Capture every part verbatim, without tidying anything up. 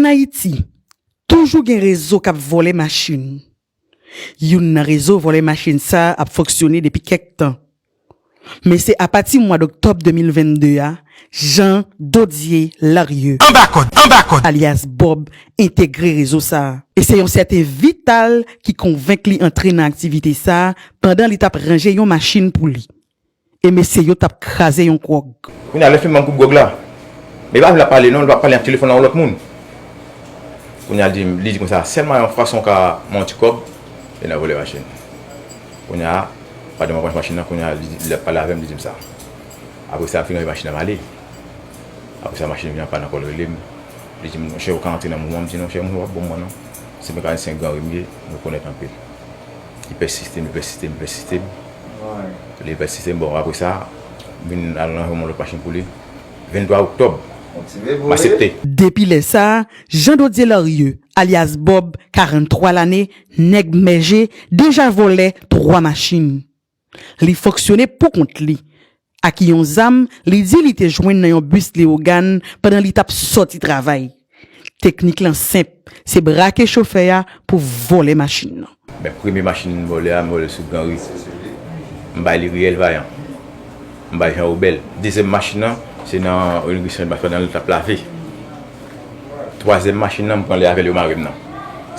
Ann Ayiti, toujou gen rezo k ap vòlè machin. Youn nan rezo vòlè machin sa a ap fonksyone depi kèk tan. Men se apati mwa doktòb de mil vennde a, Jean Dodier Larieux, Anba kòd, anba kòd. Alyas Bob, entegre rezo sa a. E se yon sèten Vital ki konvenk li antre nan aktivite sa a pandan li t ap ranje yon machin pou li. E mesye yo t ap kraze yon gwòg. Kounye a, lè fim an gwoup gwòg la, men li pa vle ap pale non, li pa pale ak telefòn nan yon lòt moun. Kounye a, li di, li di konsa, sèlman yon fason w ka mwen yon ti kòb, se nan vòlè machin. Kounye a, pandan m ap pran machin nan, kounye a, li, li ap pale avè m, li di m sa. Apre sa, m fin rantre machin nan, m ale. Apre sa, machin vin an pàn ankò, l rele m. Li di m, monchè, ou ka antre nan mouvman? M di, non, chè, moun w ap ban mwen non. Se mekanisyen Ganri m ye, m rekonèt anpil. Li pèsiste m, li pèsiste m, li pèsiste m. Li pèsiste m, bon, apre sa, m vin al nan yon lòt machin pou li. Venntwa oktòb, m aksepte. Depi lè sa a, Jean Dodier Larieux, alyas Bob, karanntwa lane, nèg Mèje, deja vòlè twa machin. Li fonksyone pou kont li. Ak yon zam, li di li te jwenn nan yon bis Leyogàn pandan li t ap sòti travay. Teknik lan senp, se brake chofè a pou vòlè machin nan. Men premye machin m vòlè a, m vòlè l sou Ganri. M bay li Riyèl Vayan. M bay Jan Wobè l. Dezyèm machin nan, se nan Olivier Saint Marc, pandan l t ap lave. Twazyèm machin nan, m pran li avè l, yo mare m nan.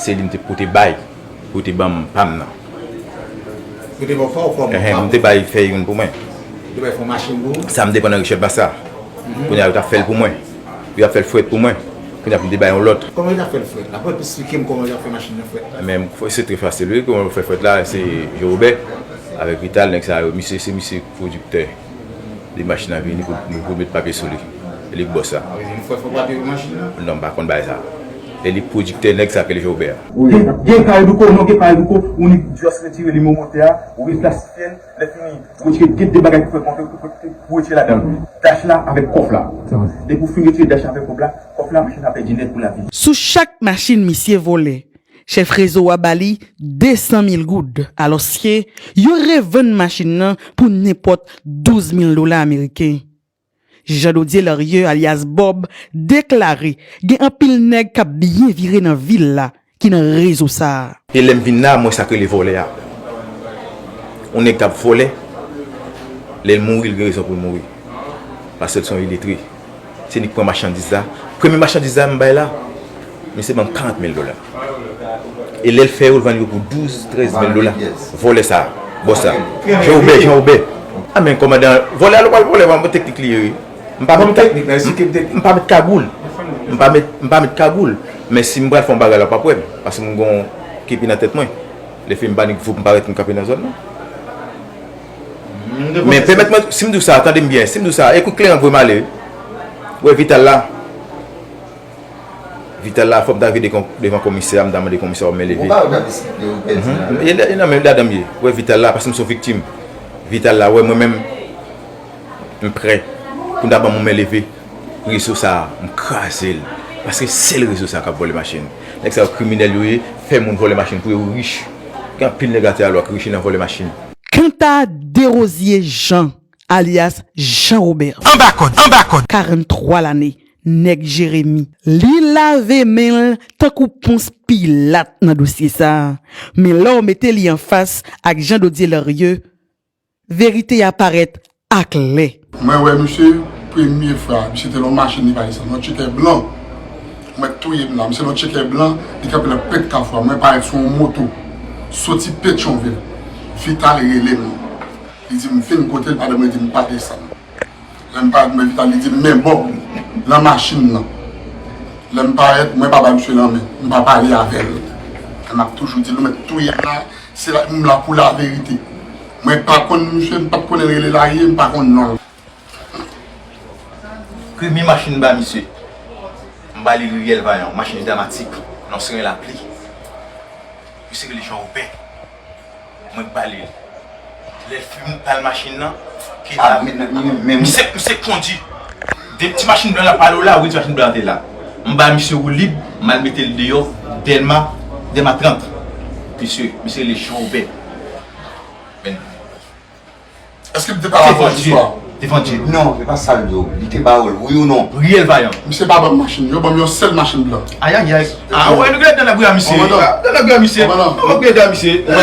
Se li m te pote bay, pou te ban m pa m nan. Yo te ba w fè w kòm Enhen, m te bay fè youn pou mwen. Yo te bay fè w machin pou ou? Sa m te pran nan Richard Bassa. Kounye a, yo t ap fè l pou mwen. Yo t ap fè l frèt pou mwen. Kounye a, pou m te bay yon lòt. Kòman yo t ap fè l frèt la? Pral esplike m kòman yo t ap fè machin nan frèt la. Men, se trè fasil, wi. Kòman yo fè frèt la, se Jean Wobè avèk Vital, nèg sa yo. Misye, se misye pwodiktè. Li machin nan vini pou, pou met papye sou li. E li k bòs la. Sa vle di nou fè fè papye pou machin nan? Non, m pa konn bagay sa. E li pwodiktè nèg sa k rele Jean Wobè a. Gen, gen kay douko, non, gen kay douko, ou ni just retire lime motè a, ou replastifye l, lè fini, ou retire gen de bagay pou fè konte, pou, pou, pou retire ladan l. Dach la avèk kòf la. Depi w fin retire dach la avèk kòf la, kòf la, machin nan pèdi nèt pou lavi. Sou chak machin misye vòlè, chèf rezo a ba li de san mil goud, alòske yo revann machin nan pou nenpòt douz mil dola ameriken. Jean Dodier Larieux, alyas Bob, deklare gen anpil nèg k ap byen vire nan vil la ki nan rezo sa a. E lè m vin la, m wè sa k rele vòlè a. Yon nèg k ap vòlè, lè l mouri, l gen rezon pou l mouri. Paske l se yon iletre. Se li k pran machandiz la. Premye machandiz la m bay la, misye ban m karant mil dola. E lè l fè yo, l vann yo pou douz, trèz mil dola. Vòlè sa, bòs sa. Jan Wobè, Jan Wobè. A men kòmandan, vòlè a l pral vòlè, ban m teknik li ye, wi. M pa met, m pa met kagoul. M pa met, m pa met kagoul. Men si m pral fè yon bagay la, w p ap wè m. Paske m gon kepi nan tèt mwen. Lè fini m pa ni voup, m parèt m kanpe nan zòn nan. Men pèmèt mwen, si m di w sa, tande m byen, si m di w sa, e kout kleren k voye m ale, wi. Wè Vital la. Vital la, fò m ta rive devan, devan komisè a, m ta mande komisè a pou mwen leve. Ou pa wè gade si yo pèdi nan lè. E, e nan men, ladan m ye. Wè Vital la, paske m se yon viktim. Vital la, wè mwen menm, m prè pou m ta ban m yon men leve. Rezo sa a, m kraze l. Paske sèl rezo sa a k ap vòlè machin. Nèg sa yo kriminèl yo ye, fè moun vòlè machin pou yo rich. Gen anpil nèg atè a lwa k rich nan vòlè machin. Kanta Derosier Jean, alyas Jean Wobè. Anba kòd, anba kòd. Karantwa lane, nèg Jeremi. Li lave men l tankou Pons Pilat nan dosye sa a. Men lè w mete li anfas ak Jean Dodier Larieux, verite a parèt aklè. Mwen wè misye premye fwa, misye te nan yon machin li pa desann, yon tchekè blan. Mwen touye m la, misye nan yon tchekè blan, li kanpe nan pent kafou a, mwen parèt sou yon moto, soti Petyonvil. Vital rele m. Li di m vin kote l pandan mwen di m pa desann. Lè m parèt, mwen Vital, li di m men Bòb nan machin nan. Lè m parèt, mwen pa ba misye lanmen, m pa pale avè l. E m ap toujou di l, ou mèt touye m la, se la, m la pou laverite. Mwen pa konn misye, m pa t konnen l rele Larye, m pa konn non l. Premye machin m ba misye, m ba li Riyèl Vayan, machin damatik, nan seren lapli. Misye rele Jean Wobè. Mwen k ba li l. Lè l fin ba l machin nan, ke la, misye, misye kondi. De ti machin blan la pale w la, wi, ti machin blan te la. M ba misye woulib, m al mete l deyò, Dèlma, Dèlma trant. Misye, misye rele Jean Wobè. Men, èske m te pale avè w jodi swa? Devan Dye. Non, se pa sa l di w. Li te ba w l, wi ou non? Riyèl vayan. Misye pa ban m machin, yo ban m yon sèl machin blan. Ayayay. Ah, wè, nou gen dan labouya misye. Dan labouya misye. Ou pa gade misye. Dan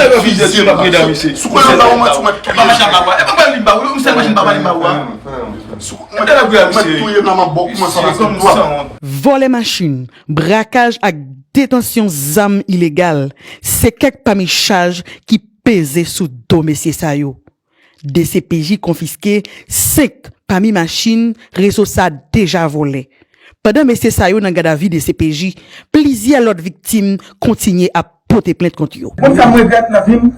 labouya misye. Sou kwen yon ba ou mwen sou mèt touye. E pa machin pa ou. E pa li ba ou. Misye machin pa li ba ou. Dan labouya misye. Mèt touye nan mwen bò kouman sa pase dwa. Vòlè machin, brakaj ak detansyon zam ilegal, se kèk pami chaj ki peze sou do mesye sa yo. D C P J konfiske senk pami machin rezo sa deja vòlè. Pandan mesye sa yo nan gadavi D C P J, plizyè lòt viktim kontinye ap pote plent kont yo. Konn sa m regrèt nan vi m,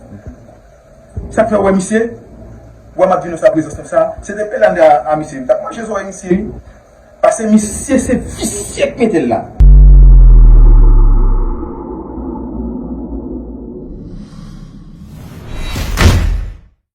sa k fè w wè misye, wè m ap di nou sa prezans konsa, se te pè lande a misye, m t ap manje zòrèy misye wi. Paske misye se visye k mete l la.